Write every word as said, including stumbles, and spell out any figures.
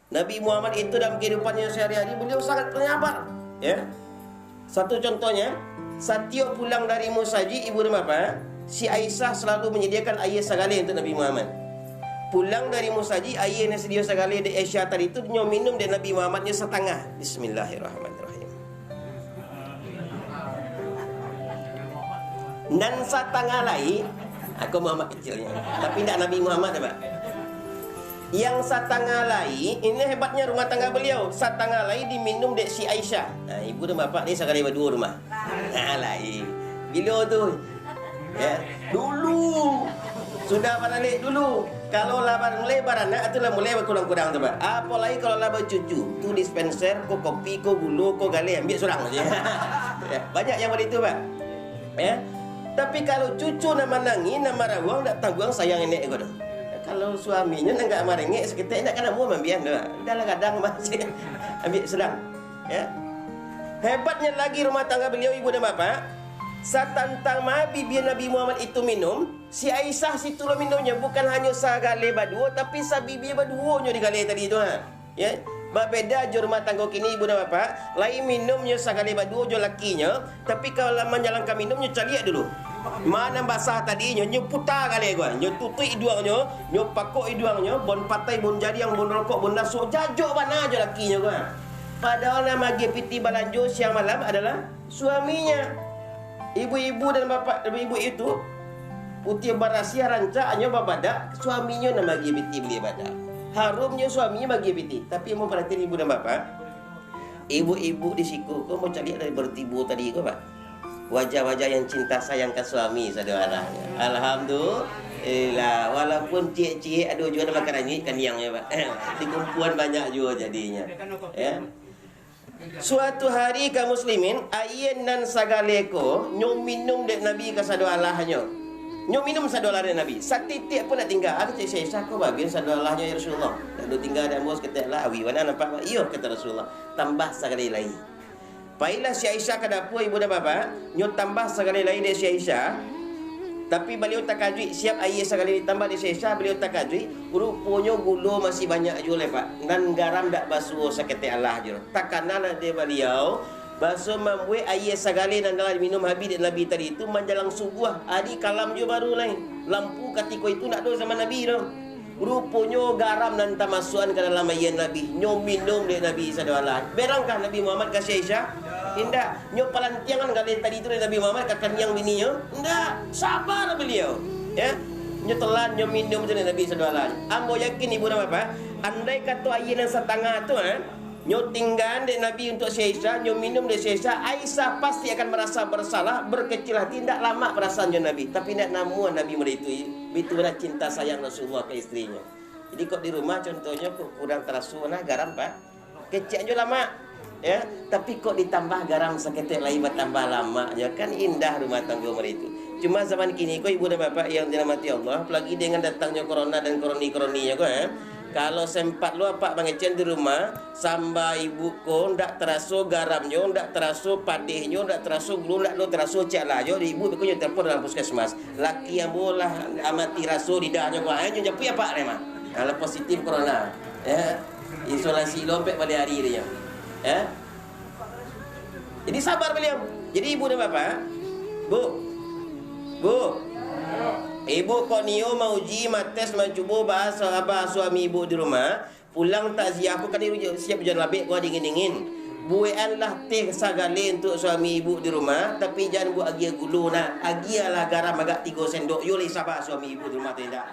Nabi Muhammad itu dalam kehidupannya sehari-hari, beliau sangat penyabar, ya. Satu contohnya, satiok pulang dari musajik, ibu dan bapak, si Aisyah selalu menyediakan aia sagale untuk Nabi Muhammad. Pulang dari musajik, aia nan sadio sagale dek Aisyah tadi tu, nyo minum dek Nabi Muhammad, nyo satangah. Bismillahirrahmanirrahim. Nan satangah lai, aku Muhammad kecilnya, tapi ndak Nabi Muhammad, Pak. Yang satangah lai, ini hebatnya rumah tangga beliau, satangah lai diminum dek si Aisyah. Nah, ibu dan bapak ni sagale baduo rumah. Nah, lai. Bilo tu? Ya, dulu. Sudah baralek dulu. Kalau lah bar-, mulai baranak tu lah mulai bakurang-kurang tu, Pak. Apolai kalau lah bacucu, tu dispenser, ko kopi, ko gulo, ko galeh, ambiak surang sajo. Ya, banyak yang baitu, Pak. Ya. Tapi kalau cucu nan manangih, nan marawang, ndak tangguang sayang nenek ko tu. Kalau suaminyo nan agak marengek saketek, ndak ka namuah mambian tu, Pak. Udahlah gadang, Pak. Ambiak surang. Ya. Hebatnya lagi rumah tangga beliau, ibu dan bapak, satantang ma bibia Nabi Muhammad itu minum, si Aisyah situ lo minumnyo, bukan hanyo sagale baduo, tapi sabibia baduonyo di galeh tadi tu, ha. Ya. Babeda jo rumah tangga kini, ibu dan bapak, lai minumnyo sagale baduo jo lakinyo, tapi kalau lah manjalankan minumnyo caliak dulu. Ma nan basah tadinyo, nyo puta galeh ko, nyo tutuik iduangnyo, nyo pakok iduangnyo, bon patai, bon jariang, bon rokok, bon daso, jajok bana jo lakinyo ko. Padahal nan magiah pitih balanjo siang malam adalah suaminya. Ibu-ibu dan bapak, ibu-ibu itu, putiah barasiah rancaknyo babadak, suaminyo nan magiah pitih baliak badak. Harumnyo suaminyo magiah pitih. Tapi, amuah paratian ibu dan bapak, ibu-ibu di siko ko, amuah caliak dari bertibo tadi ko, Pak. Wajah-wajah yang cinta sayang ka suami sadolahnyo. Alhamdulillah. Walaupun ciek-ciek, ado juo nan makaranyuik kaniangnyo, Pak. Dikumpuan banyak juo jadinyo. Ya. Suatu hari, kaum muslimin, aia nan sagale ko, nyo minum dek Nabi kasadolahnyo. Nyo minum sadolah dek Nabi. Satitiak pun ndak tingga. Aku cek si Aisyah, ko babian sadolahnyo, ya Rasulullah. Ndak tingga dek ambo saketek lah, awik bana nampak, Pak. Iyo, kata Rasulullah. Tambah sagale lai. Pailah si Aisyah ka dapua, ibu dan bapak, nyo tambah sagale lai dek si Aisyah. Tapi baliau takajuik, siap aia sagale ditambah dek si Aisyah, baliau takajuik, ruponyo gulo masih banyak juo lai, Pak. Nan garam dak basuo saketek alah juo. Takana lah dek baliau, baso mambuek aia sagale nan lah diminum habih dek Nabi tadi tu manjalang subuah, ari kalam juo baru lai. Lampu katiko itu ndak ado zaman Nabi tu. Ruponyo garam nan tamasuakan ka dalam aia Nabi, nyo minum dek Nabi sadolahnyo. Berangkah Nabi Muhammad ka si Aisyah? Indak. Nyo palantiangan galeh tadi tu dek Nabi Muhammad ka kaniang bininyo? Indak. Sabar baliau. Ya. Nyo telan, nyo minum tu dek Nabi sadolahnyo. Ambo yakin, ibu dan bapak, andai kato aia nan satangah tu, ha, nyo tinggaan dek Nabi untuak si Aisyah, nyo minum dek si Aisyah, Aisyah pasti akan marasa basalah, bakecil ati, indak lamak parasaan jo Nabi. Tapi indak namuah Nabi mode itu, baitu bana cinta sayang Rasulullah ka istrinyo. Jadi, kok di rumah contohnyo, kok kurang taraso nah garam, Pak? Kecek jo lamak, ya. Tapi kok ditambah garam saketek lai batambah lamaknyo, kan indah rumah tanggo mode itu. Cuma zaman kini ko, ibu dan bapak yang dirahmati Allah, apalagi dengan datangnyo corona dan koroni-koroninyo ko, ya. Kalau sempat lo apak mangecek di rumah, samba ibu ko ndak taraso garamnyo, ndak taraso padehnyo, ndak taraso gulo, ndak lo taraso cek lah. Yo, ibu beko nyo telepon dalam puskesmas. Laki ambo lah amati raso lidahnyo ko, ha, nyo japuik apak lai mah. Alah positif corona. Ya. Isolasi lo ampek baleh ari dek nyo. Ya. Jadi sabar baliau. Jadi ibu dan bapak, Bu. Bu. Ibu kok nio mauji, mates, mancubo baa sa-, baa suami ibu di rumah, pulang takziah ko kan siap ujan labek ko dingin-dingin. Buekanlah teh sagale untuak suami ibu di rumah, tapi jan buek agiah gulo nah, agiahlah garam agak tigo sendok, yo lai saba suami ibu di rumah tu indak.